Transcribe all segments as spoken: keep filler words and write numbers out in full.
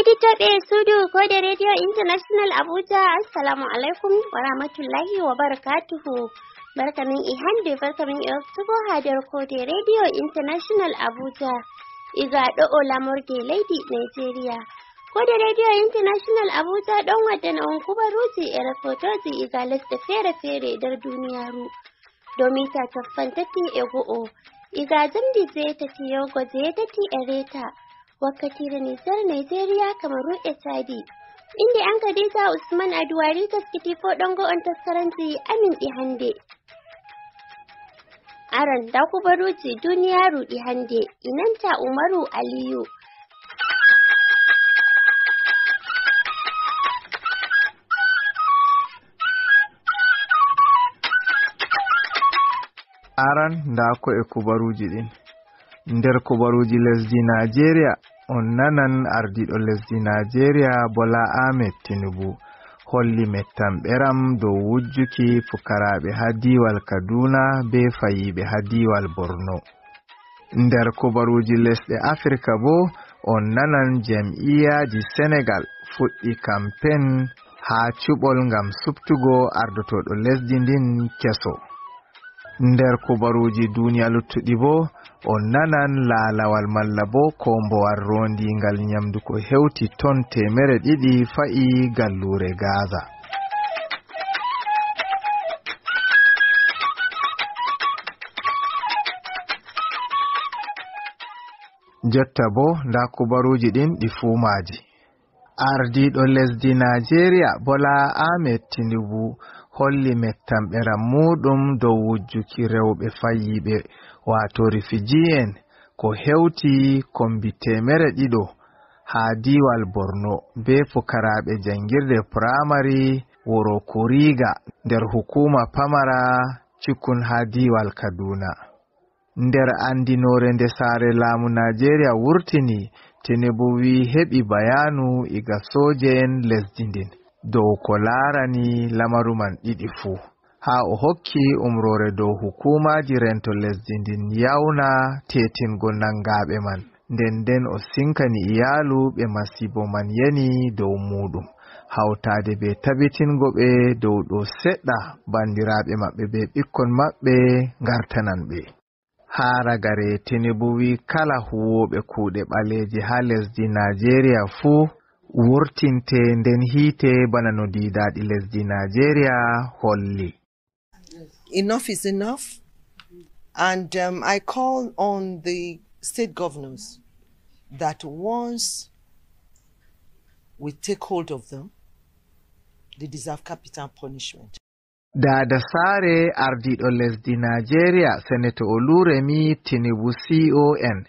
Heɗitooɓe suudu Koode Radio International Abuja, assalamu alaikum wa rahmatullahi wa barakatuhu. Barka min e hannde, barka min e waftugo haa nder Koode Radio International Abuja. Iga ɗo'o lamorde leydi Nigeria. Koode Radio International Abuja ɗon waddana on kubaruuji e rahootooji iga lesɗe feere-feere nder duniyaaru. Dow mita cappanɗe tati e go'o, iga jamdi jeetati yahugo jeetati e reeta, wakkatiire Niger, Nigeria, Kamaru e Chadi. Innde am Khadija Usman Aduwari, taskiti fow ɗon ngo'on taskaranji amin ɗi hannde. Aran, ndaa kubaruuji duniyaaru ɗi hannde, inanta Umaru Aliyu. Aran, ndaa ko e kubaruuji ɗin. Nder kubaruuji lesdi Najeriya, on nanan ardiiɗo lesdi Najeriya Bola Ahmed Tinubu holli mettam ɓeram dow wujjuki pukaraaɓe haa diiwal Kaduna bee fayiiɓe haa diiwal Borno. Nder kubaruuji lesɗe Afirka boo, on nanan jam'iyyaaji Senegal fuɗɗi kampen haa cuɓol ngam suɓtugo ardotooɗo lesdi ndin keso. Nder kubaruuji duniya luttuɗi boo, on nanan laalawal malla boo koombowal roondiingal nyamdu ko hewti ton teemere ɗiɗi fa'i galluure Gaza. Jotta boo, ndaa kubaruuji ɗin ɗi fuu maaji. Ardiiɗo lesdi Najeriya, Bola Ahmed Tinubu, holli mettamɓeram muuɗum dow wujjuki rewɓe fayiiɓe, waato refugee en, ko hewti kombi teemere ɗiɗo haa diiwal Borno, bee pukaraaɓe janngirde puraamari wuro Kuriga nder hukuuma pamara Chukun haa diiwal Kaduna. Nder anndinoore nde saare laamu Najeriya wurtini, Tinubu wi'i heɓi bayaanu iga sooje'en lesdi ndin dow ko laarani lamaru man ɗiɗi fuu, haa o hokki umroore dow hukuumaaji rento lesdi ndin yawna teetingo nangaaɓe man. Nden nden o sinkani iyaalu ɓe masiibo man yani dow muuɗum, hawtaade bee tabitingo ɓe dow ɗo seɗɗa banndiraaɓe maɓɓe bee ɓikkon maɓɓe ngartanan ɓe. Haa ragare, Tinubu wi'i kala huuwooɓe kuuɗe ɓaleeje haa lesdi Najeriya fuu wurtinte nden hiite bana no diidaaɗi lesdi Najeriya holli. Enough is enough. And um, I call on the state governors that once we take hold of them, they deserve capital punishment. Daada Saare, ardiiɗo lesdi Najeriya, Senator Oluremi Tinubu C O N,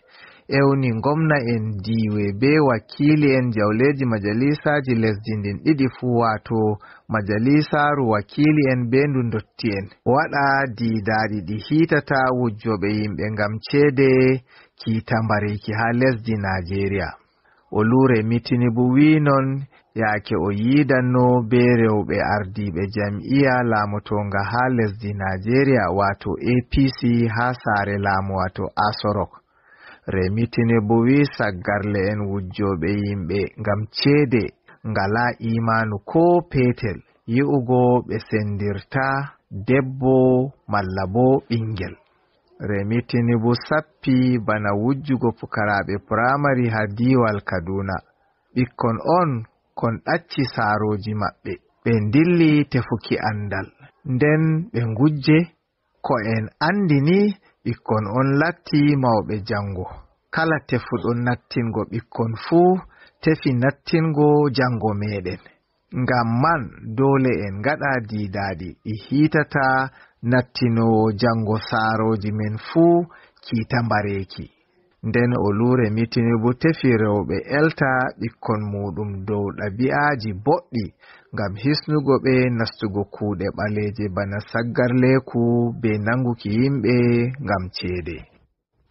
ewni ngomna'en diiwe bee wakiili'en jawleeji majalisaaji lesdi ndin ɗiɗi fuu, waato majalisaaru wakiili'en bee ndu ndotti'en, waɗa diidaaɗi ɗi hiitata wujjooɓe yimɓe ngam ceede kiita mbareeki haa lesdi Najeriya. Oluremi Tinubu wi'i non yaake o yiidanno bee rewɓe ardiiɓe jam'iya laamotoonga haa lesdi Najeriya, waato A P C, haa saare laamu, waato Aso Rock. Remi Tinubu wi'i saggarle'en wujjooɓe yimɓe ngam ceede ngalaa iimaanu koo peetel, yi'ugo ɓe sendirta debbo malla boo ɓingel. Remi Tinubu sappi bana wujjugo pukaraaɓe puraamari haa diiwal Kaduna. Ɓikkon on kon ɗacci saarooji maɓɓe, ɓe ndilli tefuki anndal. Nden ɓe ngujje, ko en anndi ni, ɓikkon on latti mawɓe janngo. Kala tefuɗo nattingo ɓikkon fuu, tefi nattingo janngo meeɗen. Ngam man, doole en ngaɗa diidaaɗi ɗi hiitata nattinoowo janngo saarooji men fuu kiita mbareeki. Nden Oluremi Tinubu tefi rewɓe elta ɓikkon muuɗum dow ɗabi'aaji boɗɗi ngam hisnugo ɓe nastugo kuuɗe ɓaleeje bana saggarleeku bee nanguki yimɓe ngam ceede.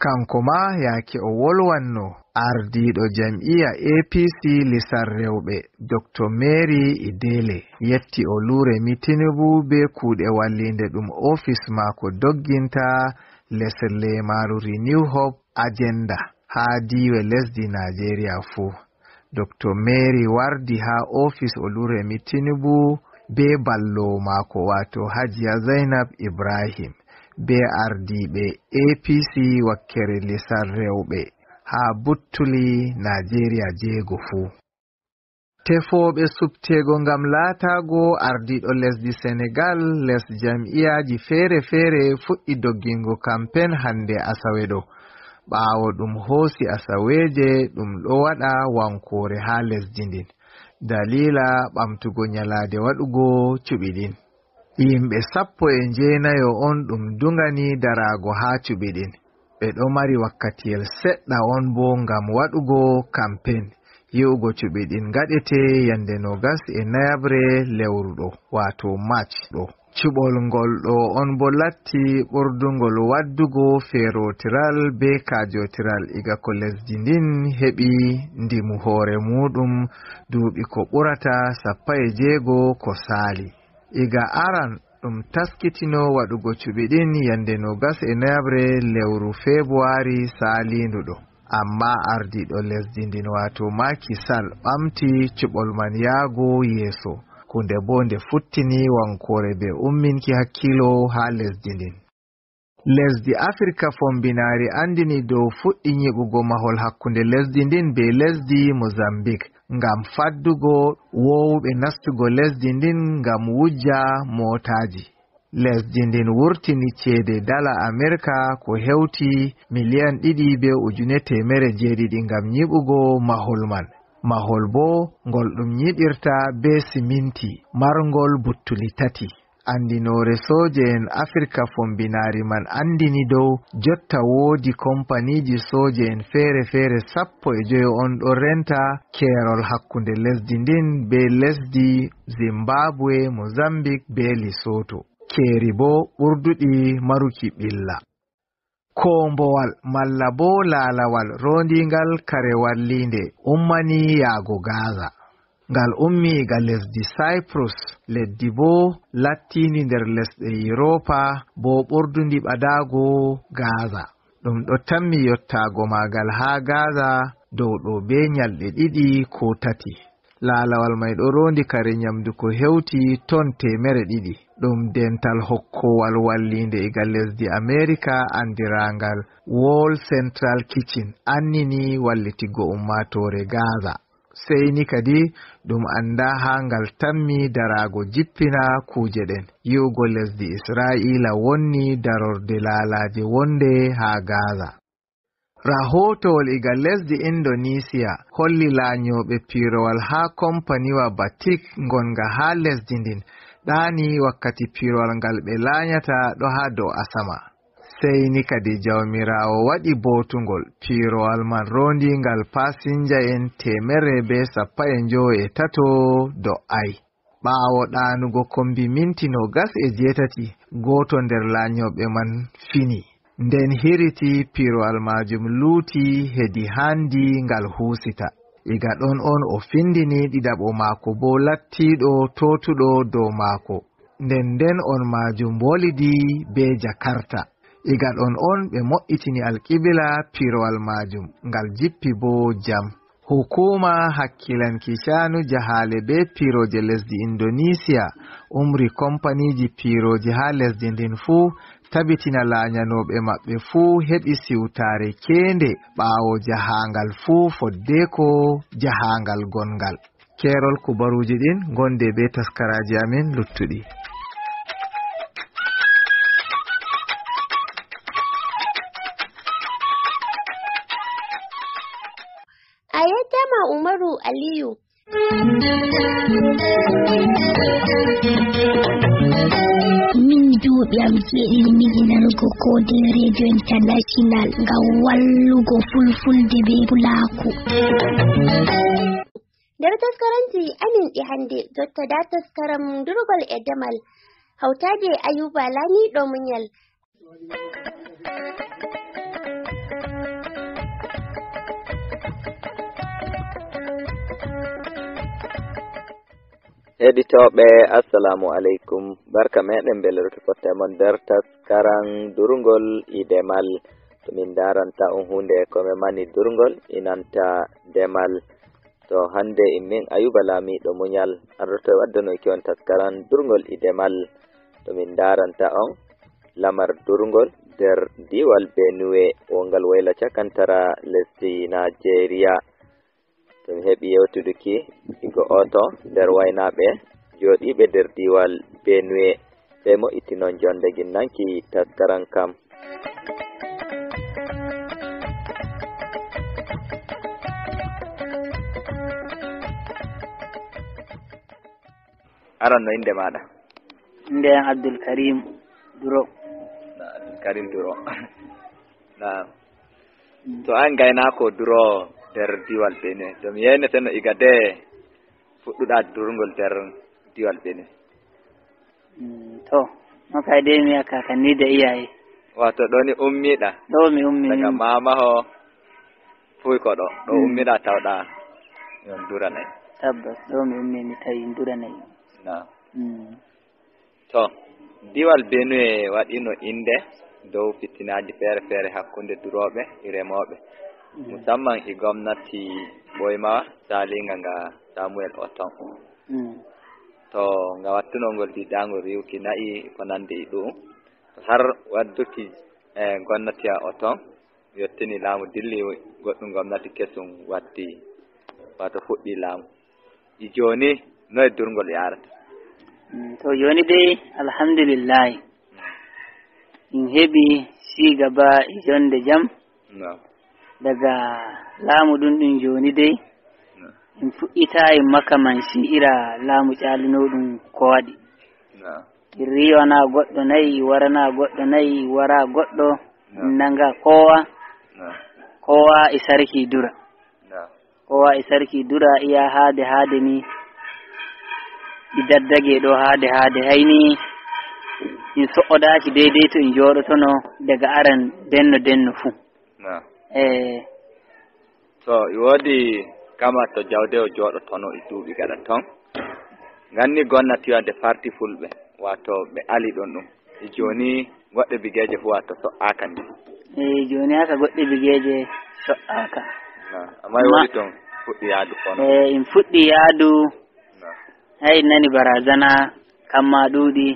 Kanko maa, yaake o wolwanno, ardiiɗo jam'iya A P C lisal rewɓe, Doktor Mary Idele, yetti Oluremi Tinubu bee kuuɗe walliinde ɗum ofis maako dogginta les leemaaru Renew Hope Agenda haa diiwe lesdi Najeriya fuu. Doktor Mary wardi haa ofis Oluremi Tinubu bee balloowo maako, waato Hajiya Zainab Ibrahim, bee ardiiɓe A P C wakkere lisal rewɓe haa buttuli Naajeeriya jeego fuu. Tefooɓe suɓteego ngam laataago ardiiɗo lesdi Senegaal, les jam'iyaaji feere-feere fuɗɗi doggingo kampen hannde Asawe ɗo. Ɓaawo ɗum hoosi asaweeje, ɗum ɗo waɗa wankoore haa lesdi ndin, daliila ɓamtugo nyalaade waɗugo cuɓi ɗin. Yimɓe sappo e njeenayo on ɗum duŋani daraago haa cuɓi ɗin. Ɓe ɗo mari wakkatiyel seɗɗa on boo ngam waɗugo kampen. Yi'ugo cuɓi ɗin ngaɗete yande noogas e nayaɓre lewru ɗo, waato March ɗo. Cuɓol ngol ɗo on boo latti ɓurdungol waddugo feerootiral bee kaajootiral iga ko lesdi ndin heɓi ndimu hoore muuɗum duuɓi ko ɓurata sappo e jeego ko saali. Iga aran ɗum taskitino waɗugo cuɓi ɗin yande noogas e nayaɓre lewru feebuwari saaliindu ɗo. Ammaa ardiiɗo lesdi ndin, waato Macky Sall, ɓamti cuɓol man yaago yeeso. Kunde boo nde futtini wankoore bee umminki hakkiilo haa lesdi ndin. Lesdi Afirka Fombinaari anndini dow fuɗɗi nyiɓugo mahol hakkunde lesdi ndin bee lesdi Mozambique ngam faddugo woowuɓe nastugo lesdi ndin ngam wujja mootaaji. Lesdi ndin wurtini ceede dala Amirka ko hewti miliyan ɗiɗi bee ujune teemere jeeɗiɗi ngam nyiɓugo mahol man. Mahol boo ngol ɗum nyiɓirta bee siminti marngol buttuli tati. Anndinoore sooje'en Afirka Fombinaari man anndini dow jotta woodi kompaniiji sooje'en feere-feere sappo e joyo on ɗon renta keerol hakkunde lesdi ndin bee lesdi Zimbabwe, Mozambique bee Lesotho. Keeri boo ɓurduɗi maruki ɓilla. Koombowal malla boo laalawal roondiingal kare walliinde ummani yaago Gaza. Ngal ummi iga lesdi Cyprus, leddi boo lattiindi nder lesɗe Yuropa boo ɓurdundi ɓadaago Gaza. Ɗum ɗo tammi yottaago maagal haa Gaza dow ɗo bee nyalɗe ɗiɗi koo tati. Laalawal may ɗo roondi kare nyamdu ko hewti ton teemere ɗiɗi. Ɗum dental hokkowal walliinde iga lesdi Ameerika anndiraangal World Central Kitchen annini wallitigo ummaatoore Gaza. Sey ni kadi ɗum anndaa haa ngal tammi daraago jippina kuuje ɗen. Yi'ugo lesdi Isra'iila wonni darorde laalaaje wonde haa Gaza. Rahootowol iga lesdi Indonesiya holli laanyooɓe piirowal haa kompaniwa Batik ngonga haa lesdi ndin ɗaani wakkati piirowal ngal ɓe laanyata ɗo haa dow asama. Sey ni kadi Jawmiraawo waɗi bootungol, piirowal man roondiingal paasinja'en teemerre bee sappo e njowo e tato do'ay. Ɓaawo ɗaanugo kombi minti noogas e jeetati, gooto nder laanyooɓe man fini. Nden hiriti, piirowal maajum luuti hedi haandi ngal huusita. Iga ɗon on o findini ɗiɗaɓo maako boo lattiiɗo tootuɗo dow maako. Nden nden on maajum wolidi bee Jakarta. Iga ɗon on ɓe mo'itini alkibila piirowal maajum, ngal jippi boo jam. Hukuuma hakkilanki sha'anu jahaale bee piirooje lesdi Indonesiya umri kompaniiji piirooji haa lesdi ndin fuu tabitina laanyanooɓe maɓɓe fuu heɓi siwtaare keende ɓaawo jahaangal fuu foddeeko jahaangal gonngal. Keerol kubaruuji ɗin, ngonde bee taskaraaji amin luttuɗi. A yettaama Umaru Aliyu. Min duuɓi am jeeɗiɗi mi yiɗi nanugo koode Radio International ngam wallugo fulfulde bee pulaaku. Nder taskaramji amin ɗi hannde, jotta ndaa taskaram durgol e demal, hawtaade e Ayuba Laamiiɗo Munyal. Heɗitooɓe, assalaamu aleykum. Barka meɗen mbeluki fotte mon nder taskaram durngol e demal. To min ndaranta on huunde e ko mi mani durngol e nanta demal. To hannde immin Ayuba Laamiiɗo Muñal ardoto e waddanoyki on taskaran durngol e demal. To min ndaranta on lamar durngol nder diiwal Benue wongal woyla cakantara lesdi Nigeria. To mi heɓi yewtuduki igo oto nder waynaaɓe jooɗiiɓe nder diiwal Benue, sey mo ittinon jonde ginnanki taskaran kam. Aran no innde maaɗa? Innde am Abdul Karim Duro. Na Abdul Karim Duro. Na. Mm. To an gaynaako Duro nder diiwal Benue. To mi yeyneteno iga de fuɗɗuɗa durngol nder diiwal Benue. Mm, to, no kay de mi akka kan ni da iyaye. Wato ɗo ni ummiɗa? Ɗo mi ummi. Daga mamaho fuy ko ɗo, ɗo Mm. ummiɗa tawɗa yon Dura nayi. Tabbas, ɗo mi ummi mi tawi Dura nayi. Na. Mm. To, diiwal Benue waɗino innde dow fitinaaji feere-feere hakkunde durooɓe e remooɓe, Mm. musamman e gomnati ɓoymawa saaliinga nga Samuel Oton. Mm. To nga wattuno ngol diidaangol riiwuki na'i e ko nanndi e ɗu'um, to har wadduki, eh, gomnati a Oton, yottini laamu dilli, goɗɗum gomnati kesum watti, wato fuɗɗi laamu. E jooni, noye durngol yaarata? Mm, to jooni dey, alhamdulillahi. In heɓi sigaba e jonde jam. No. Daga laamu ɗum ɗum jooni dey. No. In fuɗɗitaayi makaman si'ira laamu caalinooɗum ko waɗi. No. Riiwana goɗɗo nayi, warana goɗɗo nayi, wara goɗɗo, No. nanga kowa, No. kowa e sarki dura. No. Kowa e sarki dura iya haade haade ni, ɗi daddage ɗo haade haade hayni, in so'odaaki deydey to in jooɗotono daga aran denno denno fuu. No. Eh, To, e woodi kama to jawde o jooɗotono e duuɓi gaɗa ton. Ganni gonna tiwade farti fulɓe, wato ɓe ali ɗon ɗum. E jooni goɗɗe bigeeje fu wato so'aaka ndi. E jooni haka goɗɗe bigeeje so'aaka. Na, amma e Ma- woodi ton fuɗɗi yaadu kono. E in fuɗɗi yaadu, Na. Hay nani barazana, kamma ɗuuɗi,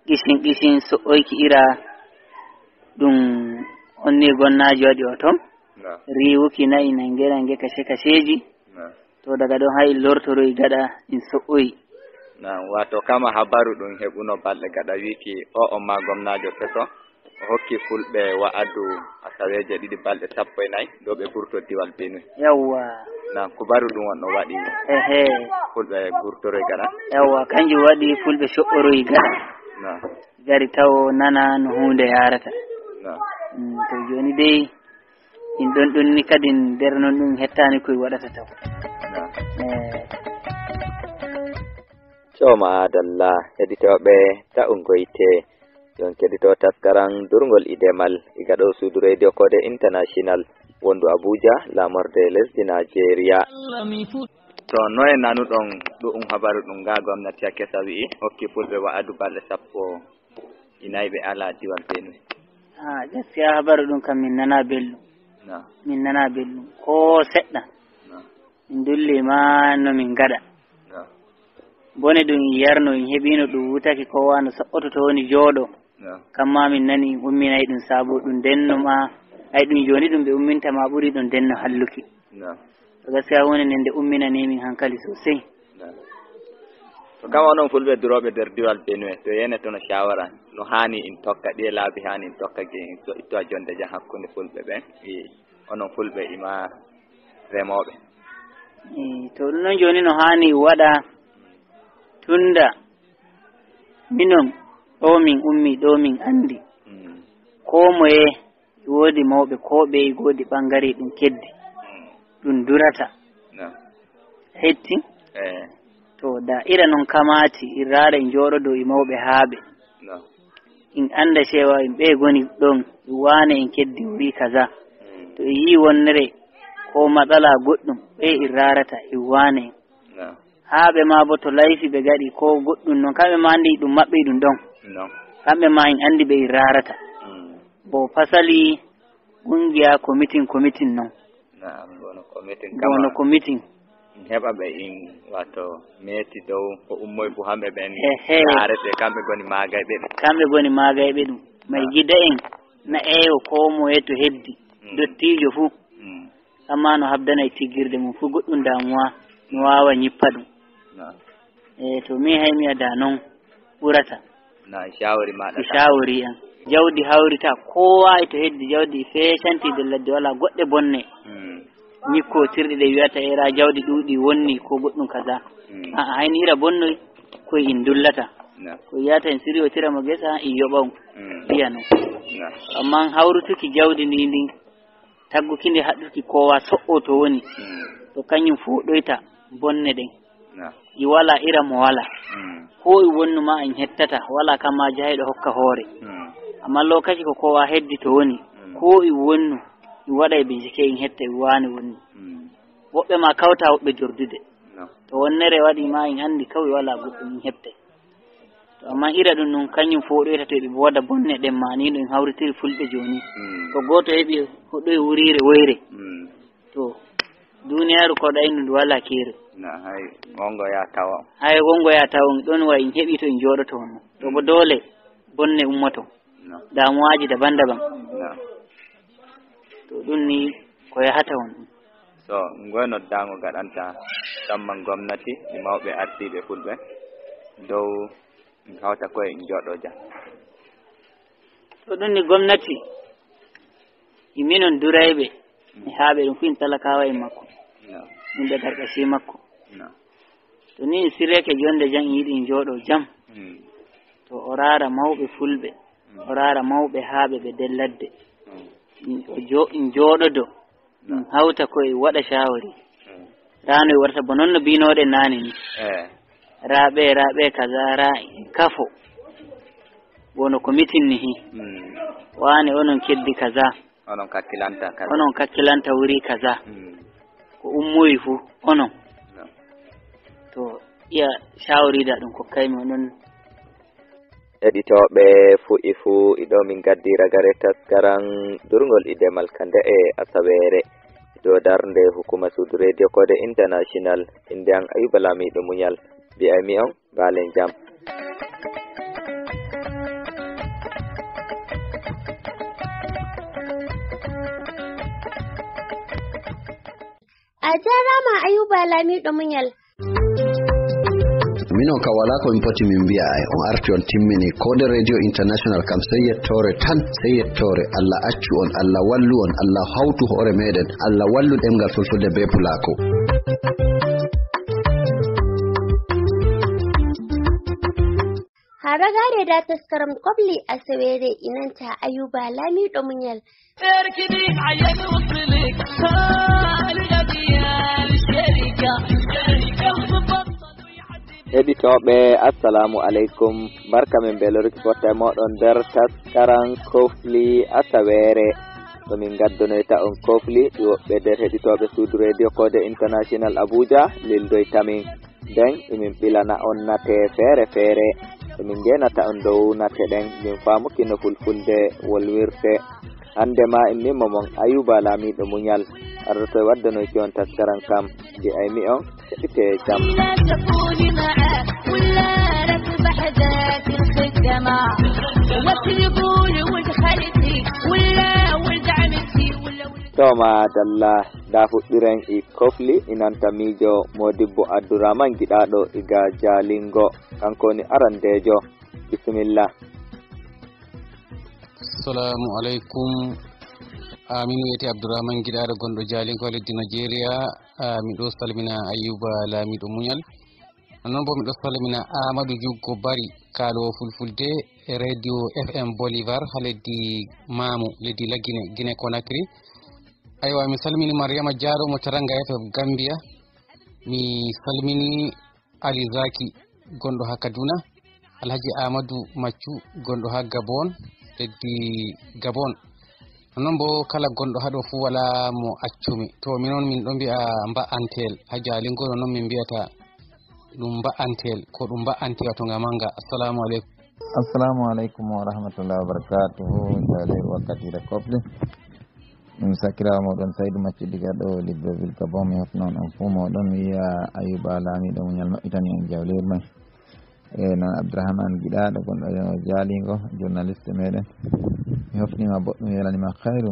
qisin qisin so'oyki ira ɗum onni gonnaajo waɗi o ton. Na. Riiwuki na'i nange nange kase kaseeji. Na. To daga ɗon hay lortoroy gaɗa in so'oyi. Na, wato kama habaru ɗum heɓuno balɗe gaɗa wiiki o on ma gomnaajo keso. O hokki fulɓe wa'adu asaweeje ɗiɗi balɗe sappo e nayi dow ɓe burto diwal Benue. Yawwa. Na, kubaru ɗum on no waɗi Ehe. fulɓe burtoroy gaɗa. Yawwa, kanjum waɗi fulɓe so'oroyi gaɗa. Na. Gari tawo nana no huunde yaarata. Na. Mm, to jooni dey, in ɗon ɗon ni kadi nder non ɗum hettaani koye waɗata taw. Na. Eh. Coma adalla, heɗitooɓe, ta'u ngoyte. Yon keɗito taskaran durngol e demal, iga ɗo suudu Radio Kode International, wondu Abuja, laamorde lesdi Nigeria. To noye nanuɗon ɗu'um habaru ɗum ga gomnati a kesa wi'i, hokki fulɓe wa'adu balɗe sappo e nayi ɓe ala diwal Benue? Ah, gaskiya habaru ɗum kam min nana belɗum. Na. Min nana belɗum. Ko seɗɗa. Na. Min dulli ma no min gaɗa. Na. Bone ɗum in yarno, in heɓino ɗum wutaki ko wano so'oto to woni jooɗo. Na. Kamma min nani in umminay ɗum saabu ɗum denno ma. Ay ɗum jooni ɗum ɓe umminta ma ɓuri ɗum denno halluki. Na. To gaskiya huunde nden nde umminani min hankali sosai. Na. To kam onon fulɓe durooɓe nder diwal Benue, to yene to no shawara, no haani in tokka, ɗiye laabi haani in tokka ge, so itto a jonde jam hakkunde fulɓe ɓen, e onon fulɓe ima remooɓe. E, to ɗum non jooni no haani waɗa tunda minon ɗo min ummi, ɗo min andi. Mm. Ko moye e woodi mawɓe ko ɓe e woodi ɓangare ɗum keddi. Mm. Ɗum durata. Na. Hetti? Eh. To da'ira non kamaati, in raara in jooɗodo e mawɓe haaɓe. Na. In anda cewa in ɓe goni ɗon, in wane in keddi wuri kaza. Mm. To in yi wonnere ko matsala goɗɗum, ɓe in raarata in wane. Na. Haaɓe ma bo to laifi ɓe gaɗi ko goɗɗum non, kamɓe ma andi ɗum maɓɓe ɗum ɗon. No. Kamɓe ma in andi ɓe in raarata. Mm. Bo fasali kungiya committee committee non. Na'am, bono committee Bono kama. committee. Heɓa ɓe in, wato, meeti dow ko ummoy fu hamɓe ɓen. Ehe. Taare ɓe, kamɓe goni maagayɓe ɓe. Kamɓe goni maagayɓe ɗum. May Ah. gida en, na eewo ko moye to heddi. Mm. Dottiijo fu. Mm. Amma no habdanay tiggirde mum fu goɗɗum damuwa, no waawa ñippa ɗum. Na. E to mi hay mi ada non ɓurata. Na, shawari ma Mi ɗata. shawari an. Jawdi hawrita, kowa e to heddi jawdi feecanti nder ladde, wala goɗɗe bonne. Mm. Ñikkotirɗe ɗe wi'ata era jawdi ɗuuɗi wonni ko goɗɗum kaza. Mm. A'a, hayni ira bonnoy, koy in dullata. Na. Ko yata en siriyotira mo gesa, in yoɓa on. Mm. Iya non. Na. Amma hawrutuki jawdi ndi ndin, tagguki nde haɗɗuki kowa so'o to woni. Mm. To kañum fu ɗoyta bonne ɗen. Na. I wala ira mo wala. Mm. Ko i wonnu ma in hettata, wala kama jahayɗo hokka hoore. Mm. Amma lokaci ko kowa heddi to woni, Mm. ko i wonnu, i waɗa e bincike in hetta i wani wonni. Mm. Woɓɓe ma kawta, woɓɓe jordude. Na. To wonnere waɗi ma in andi kawai wala goɗɗum in hette. To amma ira ɗum nun kañum fow ɗoyta to eɓe wooda bonne ɗen ma ni no en hawritiri fulɓe jooni. Mm. To gooto heɓi hoɗoy wuriire woyre. Mm. To duniyaaru ko ɗaynu ndu wala keere. Na hay wongo ya tawa. Hay wongo ya tawa ɗon wa en heɓi to en jooɗoto on. To bo Mm. doole bonne ummoto. Na. Damuwaaji daban-daban. Na. To ɗum ni ko yahata on. So, ngoye noddaango gaɗanta tamman gomnati e mawɓe ardiiɓe fulɓe dow en hawta koye en jooɗo jam. To ɗum ni gomnati, e minon durayɓe, e haaɓe ɗum fuu en talakaawa e makko. No. Min ɓe garɗasi makko. No. To ni en sirreke jonde jam en yiɗi en jooɗo jam. Mm. To o raara mawɓe fulɓe, Mm. o raara mawɓe haaɓe ɓe nder ladde. Mm. En o jo-, en jooɗodo. Ɗum hawta ko e waɗa shawari. Mm. Raa no e warta bo non no binooɗen naane ni. Eh. Raa ɓe, raa ɓe kaza, raa kafo. Wono ko mitin ni hi. Mm. Waane onon keddi kaza. Onon kakkilanta kaza. Onon kakkilanta wuri kaza. Mm. Ko ummoyi fu onon. No. To iya shawariɗa ɗum ko kaymi onon. Heɗitooɓe fuu e fuu, iɗo min gaddi ragare taskaram durngol e demal ka nde'e asaweere. Dow darnde hukuma suudu Radio Kode International, innde am Ayuba Lamiɗo Muñal. Mbi'aymi on, mbaalen jam. A jaaraama Ayuba Lamiɗo Muñal. Minon ka wala ko min poti min mbi'a ay, on arti on timmini. Kode Radio International kam sey yettoore tan, sey yettoore. Allah accu on, Allah wallu on, Allah hawtu hoore meɗen, Allah wallu ɗemngal fulfulde be pulako. Haa ragaare da taskaram kobli asaweere inanta Ayuba Lamiɗo Muñal. Heɗitooɓe, assalamu aleykum. Barka men beloriki fotta e mooɗon nder taskaram kofli asaweere. Ɗo min ngaddonoyta on kofli ɗi woɓɓe nder heɗitooɓe suudu Radio Kode International Abuja lildoyta min. Nden emin ɓilana on nate feere feere. Emin ngeenata on dow nate ɗen, min faamuki no fulfulde wolwirte. Hannde ma innimo mon Ayuba Laamiiɗo Muñal, ardoto e waddanoyki on taskaram kam. Mbi'aymi on, keɗitee jam. To maadalla, nda fuɗɗiren e kofli inanta miijo Modibbo Abdurrahman Giɗaaɗo iga Jaalingo, kanko woni arandeejo. Bisimilla. Assalamu aleykum. Ah, min wiyete Abdourahmane Giɗaaɗo, gonɗo Jaalingo, leddi Nigeria. Ah, miɗo salmina Ayuba Laamiɗo Muñal. Non bo miɗo salmina Amadou Juggo Bari, kaalowo fulfulde e Radio F M Bolivar ha leddi Mamu, leddi Lagine, Guinée Conakry. Aywa, mi salmini Mariama Diaɗo mo Taranga F M Gambia. Mi salmini Ali Zaki, gonɗo ha Kaduna, Alhaji Amadou Maccu, gonɗo ha Gabon, leddi Gabon. Non bo kala gonɗo ha ɗo fu wala mo accumi. To minon min ɗo mbi'a mba'antel, ha Jalingo non min mbi'ata ɗum mba'antel, ko ɗum mba'antel wato nga manga. Assalamu aleykum. Assalamu aleykum wa rahmatullahi wa barakatuhu. Jale wakkati da kofli. Ɗum sakiraawo mooɗon Saydu Maccuɗi ka ɗo Libreville Gabon, mi hofno on, on fuu mooɗon. Mi wiya Ayuba Laamiiɗo muñal maɓɓitani en jawleeru may. E noon Abdourahmane Giɗaaɗo gonɗo e Jaalingo, journaliste meɗen. Mi hofnima boɗɗum, welani ma khayru.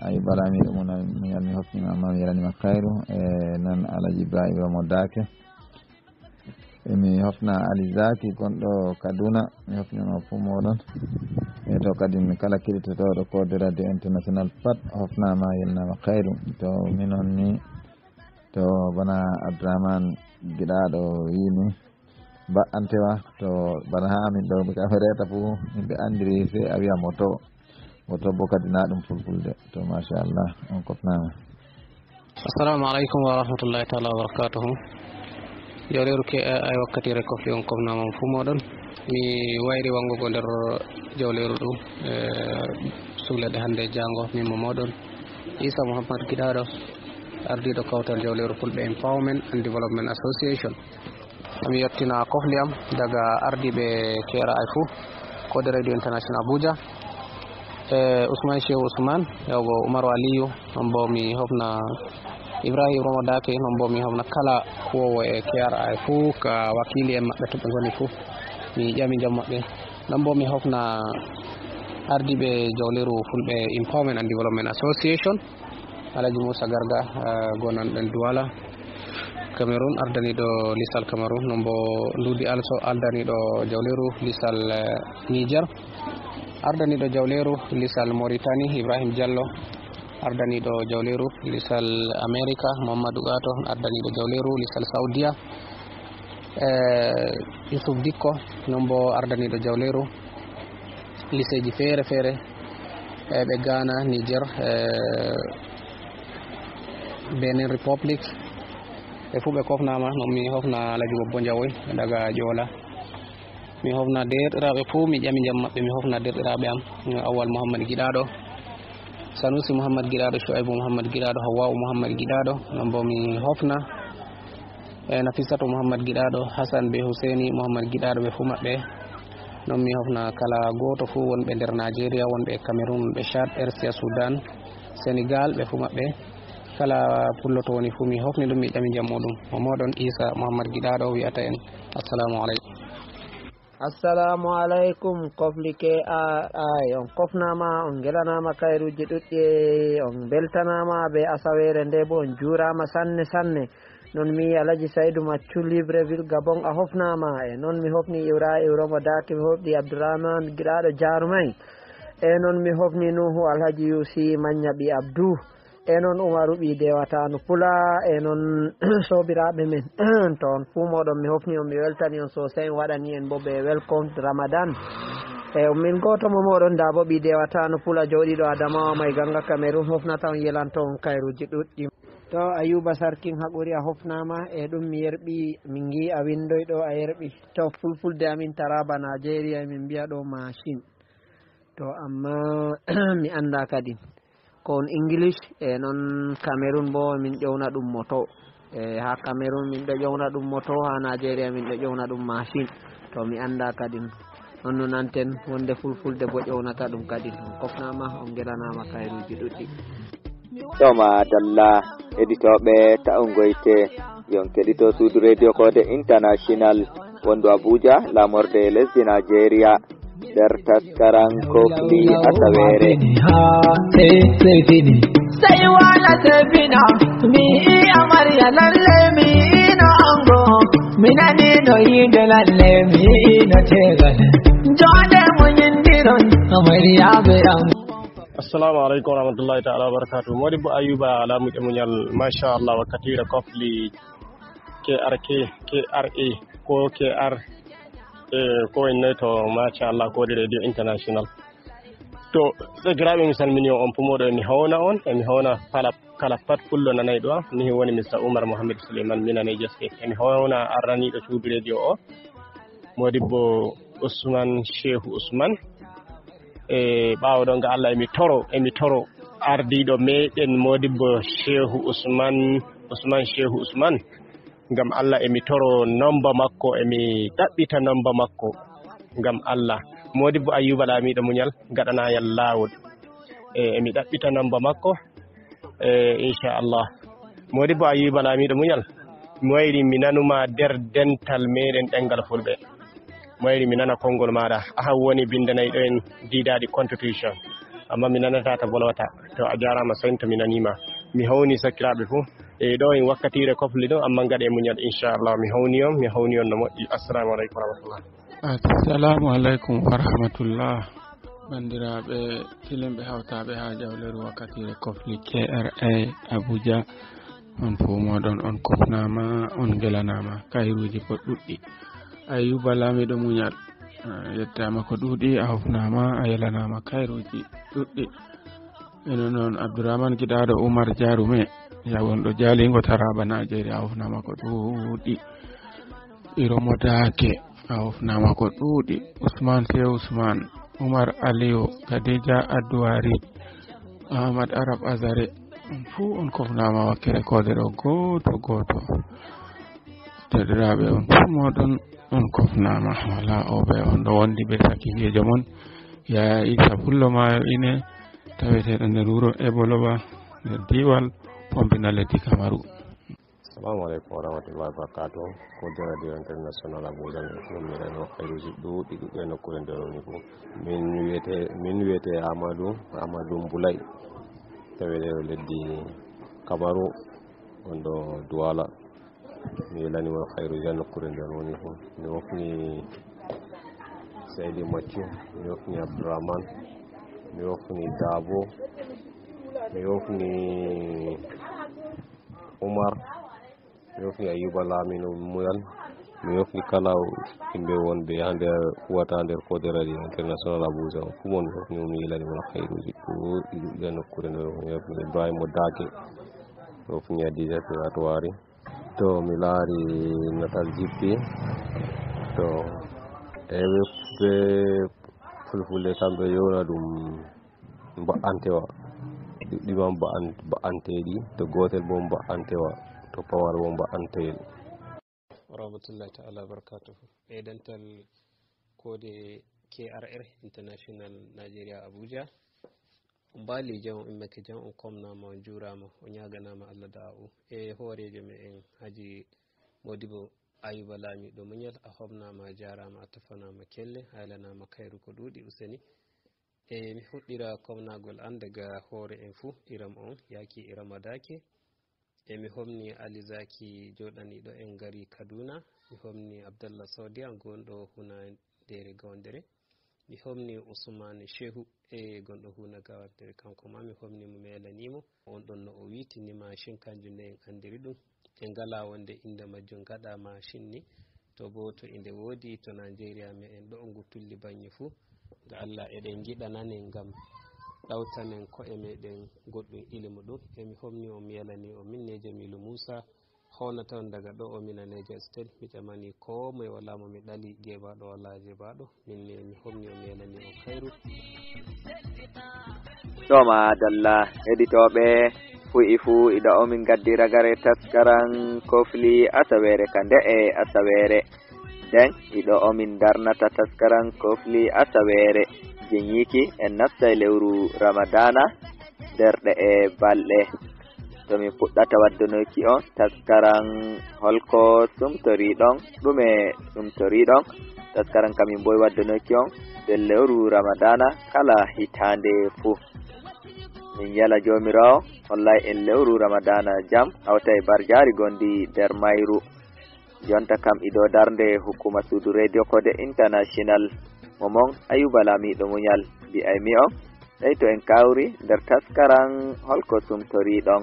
Ayuba Laamiiɗo muñal, mi hofnima ma, welani ma khayru. E noon Alaji Ibrahima Mo Daake. E mi hofna Ali Zaki gonɗo Kaduna, mi hofnima fuu mooɗon. E to kadi kala keɗitotooɗo Kode Radio International pat hofnama, yelnama khayru. To minon ni, to bana Abdourahmane Giɗaaɗo wiimi, ba'antewa, to bana haa min ɗo, ɓe kam reeta fuu, min ɓe anndiri sey a wiya moto. Moto bo kadi na ɗum fulfulde. To, machallah, on kofnaama. Assalamu alaikum wa rahmatullahi ta'ala wa barakatuhu. Jawleeru ke, eh, ay wakkati re kofi on kofnaama on fuu mooɗon. Mi wayri wangugo nder jawleeru ɗum, eh, sugle ɗe hannde e jaango, min mo mooɗon. Isa Muhammad Giɗaaɗo, ardiiɗo kawtal jawleeru Fulɓe Empowerment and Development Association. Mi yettina kofli am daga ardiiɓe K R I fuu, Kode Radio International Abuja. E Ousmane Shehu Ousmane, yawgo Umaru Aliyu, non bo mi hofna Ibrahim Romo Dake, non bo mi hofna kala kuwoowo e K R I fuu, ka wakiili en maɓɓe to ɓe ngoni fuu. Mi ƴami jam maɓɓe. Non bo mi hofna ardiiɓe jawleeru Fulɓe Empowerment and Development Association. Alaji Musa Garga, eh, gonanɗo Douala, Cameroun, ardaniiɗo lisal Cameroun, non bo Ndudi Also, ardaniiɗo jawleeru lisal, eh, Niger, ardaniiɗo jawleeru lisal Mauritanie, Ibrahim Diallo, ardaniiɗo jawleeru lisal America, Mamadou Gato, ardaniiɗo jawleeru lisal Saudia, eh, Yusuf Dikko, non bo ardaniiɗo jawleeru liseeji feere feere, eh, ɓe Ghana, Niger, eh, Benin Republic, ɓe fuu ɓe kofnaama, non mi hofna Alaji Bobbo Njawoy daga Ƴoola. Mi hofna deerɗiraaɓe fuu, mi ƴami jam maɓɓe, mi hofna deerɗiraaɓe am, Awwal Muhammad Giɗaaɗo, Sanusi Muhammad Giɗaaɗo, Shu'aibu Muhammad Giɗaaɗo, Hawwa'u Muhammad Giɗaaɗo, non bo mi hofna e Nafisatu Muhammad Giɗaaɗo, Hassan be Husseini Muhammad Giɗaaɗo, ɓe fuu maɓɓe. Non mi hofna kala gooto fuu wonɓe nder Nigeria, wonɓe Cameroun, wonɓe Chad, R C A, Sudan, Senegal, ɓe fuu maɓɓe. Kala pullo to woni fuu mi hofni ɗum, mi ƴami jam muɗum. Mo mooɗon Isa Muhammad Giɗaaɗo wiyata en, assalamu alaikum. Assalamu alaikum, kofli K R I. On kofnaama, on ngelanaama kayruuji ɗuɗɗi, on mbeltanaama be asaweere nde bo, on juuraama sanne sanne. Non mi Alaji Saidu Maccu Libreville Gabon a hofnaama. E non mi hofni Ibrahim Romo Daki, mi hofni Abdourahmane Giɗaaɗo Jarumai. E non mi hofni Nuhu Alhaji Yusi Manya ɓi Abdou. E non Umaru ɓi Dewatanu Pula. E non sobiraaɓe men to on fuu mooɗon mi hofni on, mi weltani on sosai, mi waɗani en bo be welcome Ramadan. E min gooto mo mooɗon da bo ɓi Dewatanu Pula jooɗiiɗo Adamawa mai Ganga Cameroun hofnata on, yelanto on kayruuji ɗuɗɗi. To Ayuba Sarkin Haƙuri a hofnaama, e ɗum mi yerɓi, min ngi a windoy ɗo a yerɓi. To fulfulde amin Taraba Nigeria min mbiya ɗo machine. To amma mi annda kadi ko on English, e non Cameroun bo min ƴowna ɗum moto. E ha Cameroun min ɗo ƴowna ɗum moto, ha Nigeria min ɗo ƴowna ɗum machine. To mi annda kadi on no nanten wonde fulfulde bo ƴownata ɗum kadi. On kofnaama, on ngelanaama kayruuji ɗuɗɗi. To madalla, heɗitooɓe ta'ungoyte, yo on keɗito suudu Radio Kode International wondu Abuja, lamorde lesdi Nigeria, nder taskaran kofli asaweere. Sai wala sai fina, mi iya amarya lalle mi ino ango, mi nani no yide lalle mi ino tegal. Jode mun yindiron, amarya be ango. Assalamu alaikum warahmatullahi ta'ala wabarakatuh. Modibbo Ayuba Lamuɗe Muñal, masha Allah, wakkatiire kofli K R K, K R A, ko K R, e ko en noy to, masha Allah, Kode Radio International. To, sakiraaɓe, mi salmini on, on fuu mooɗon, emi hawna on, emi hawna kala, kala pat pullo nanayɗo am. Ni woni Mister Umar Mohammed Suleiman, mi nanay Joske. Emi hawna arraniiɗo suudu radio o, Modibbo Usman Shehu Usman. E ɓaawo ɗon, ga Allah, emi toro, emi toro ardiiɗo meɗen, Modibbo Shehu Usman, Usman Shehu Usman. Ngam Allah, emi toro nomba makko, emi ɗaɓɓita nomba makko. Ngam Allah. Modibbo Ayuba Laamiiɗo Muñal, gaɗanaa yam laawol. E, emi ɗaɓɓita namba makko. E, inchallah. Modibbo Ayuba Laamiiɗo Muñal, mi wayri mi nanuma nder dental meɗen ɗemngal Fulɓe. Mi wayri mi nana konngol maaɗa. Ahan woni binndanayɗo en diidaaɗi constitution. Amma mi nanata to bolwata. To a jaaraama sen to mi naniima. Mi hawni sakiraaɓe fuu. E ɗo en wakkatiire kofli ɗo, amma ngaɗe muñal, inchallah. Mi hawni on, mi hawni on no moƴƴi. Assalamu aleykum wa rahmatullah. Assalamu aleykum wa rahmatullah. Banndiraaɓe tilimɓe hawtaaɓe haa jawleeru wakkatiire kofli K R A Abuja, on fuu mooɗon on kofnaama, on ngelanaama kayruuji ko ɗuɗɗi. Ayuba Laamiiɗo Muñal, a yettaama ko ɗuuɗi, a hofnaama, a yelanaama kayruuji ɗuɗɗi. Eno noon Abdourahmane Giɗaaɗo Oumar Diaroume, yawon ɗo Jalingo Taraba Nigeria, a hofnaama ko ɗuuɗi. Iromo Daake, a hofnaama ko ɗuuɗi. Ousmane Sey Ousmane, Oumar Aliou, Khadija Adouari, Ahmad Arab Azare, on fuu on kofnaama wakkere koode ɗo gooto gooto. Deɗiraaɓe on fuu mooɗon on kofnaama, walaa o ɓe on ɗo wondi be sakijeejo mon, Yaya Isa Pullo Maayo Ine, taweteeɗo nder wuro Eboloba, nder diiwal Pombina, leddi Kamaru. Assalamu aleykum wa rahmatullahi wa barakatuh. Ko Radio International Abuja, min ɗum miɗen on kayruuji ɗuuɗi ɗuuɗi e nokkuure nde woni fof. Min wiyete, min wiyete Amadou, Amadou Mboulay, taweteeɗo leddi Kamaru, on ɗo Douala. Mi welani mo kayruuji e nokkuure nde woni fof. Mi hofni Seydi Maccu, mi hofni Abdourahmane, mi hofni Dabo, mi hofni Oumar, mi hofni Ayuba Laamiiɗo Muñal, mi hofni kala yimɓe wonɓe haa nder, huwata nder Koode Radio International Abuja. Fuu mon mi hofni mo, mi welani mo kayruuji ɗuuɗi ɗuuɗi e nokkuure nde woni. Mi hofni Ibrahima Daake, mi hofni Adija Firatowari. To mi laari natal jippi, to eɓe be fulfulde kamɓe yowna ɗum mba'antewa. Ɗiɗi man mba'an-, mba'anteeɗi, to gootel bo mba'antewa, to pawal bo mba'anteyel. Wa rahmatullahi ta'ala wa barakatuhu. E dental koode K R R International Nigeria Abuja. On mbaali jam, on immake jam, on komnaama, on juuraama, on ñaaganaama Allah da'a'u. E hooreejo me'en Haji Modibo Ayuba Laamiiɗo Muñal, a homnaama, a jaaraama, a tafanaama kelle, a yelanaama kayru ko ɗuuɗi useni. E mi fuɗɗira komnaagol an daga hoore en fuu, iram on, yaaki iram a daake. E mi homni Ali Zaki jooɗaniiɗo en gari Kaduna, mi homni Abdallah Sodiya gonɗo Hunadeere Gawandere, mi homni Usmani Shehu e gonɗo Huna Gawandere, kanko ma mi homni mo, mi welanii mo. On ɗon no o wiitini ma shin kanjum ne en anndiri ɗum. En ngalaa wonde innde majjum gaɗa ma shin ni. To bo to inde woodi, to Najeriya me'en ɗo ngu tulli baŋŋe fuu, ga Allah eɗen ngiɗa nanen ngam ɗawtanen ko'e meɗen goɗɗum ilimu ɗum. E mi homni on, mi yelani on, min ne Jamilu Musa, hownata on daga ɗo o mina Niger State. Mi ƴamani ko moye wala mo mi ɗali, jeebaɗo wala jeebaɗo. Min ne mi homni on, mi yelani on kayru. To madalla, heɗitooɓe, fuu e fuu, iɗo o min gaddi ragare taskaran kofli asaweere ka nde'e asaweere. Nden, iɗo o min darnata taskaran kofli asaweere. Jeñiiki en naftay lewru Ramadaana nder ɗe'e balɗe. To min puɗɗata waddanoyki on taskaran holko sumtoriɗon, ɗume sumtoriɗon, taskaran ka min boy waddanoyki on nder lewru Ramadaana kala hitaande fuu. Min yala Joomiraawo hollay en lewru Ramadaana jam, hawta e barjaari gondi nder mayru. Jonta kam iɗo darnde hukuma suudu Radio Kode International. Mo mon Ayuba Laamiiɗo Muñal, mbi'ay mi on, tawi to en kawri nder taskaran holko sumtoriɗon.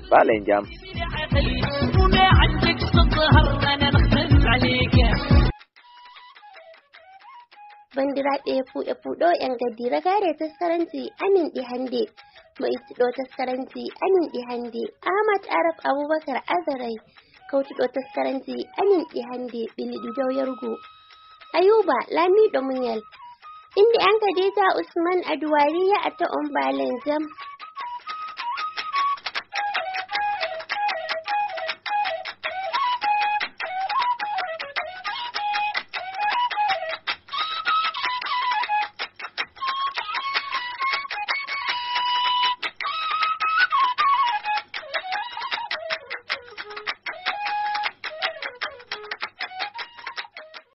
Balen jam. Banndiraaɓe fuu e fuu, ɗo en gaddi ragaare taskaranji amin ɗi hannde. Mo ittuɗo taskaranji amin ɗi hannde, Ahmad Arab Abubakar Azaray, kawtuɗo taskaranji amin ɗi hannde, ɓilliɗi dow yarugo, Ayuba Laamiiɗo Muñal. Innde am Khadija Usman Aduwariya, a ta'on baalen jam.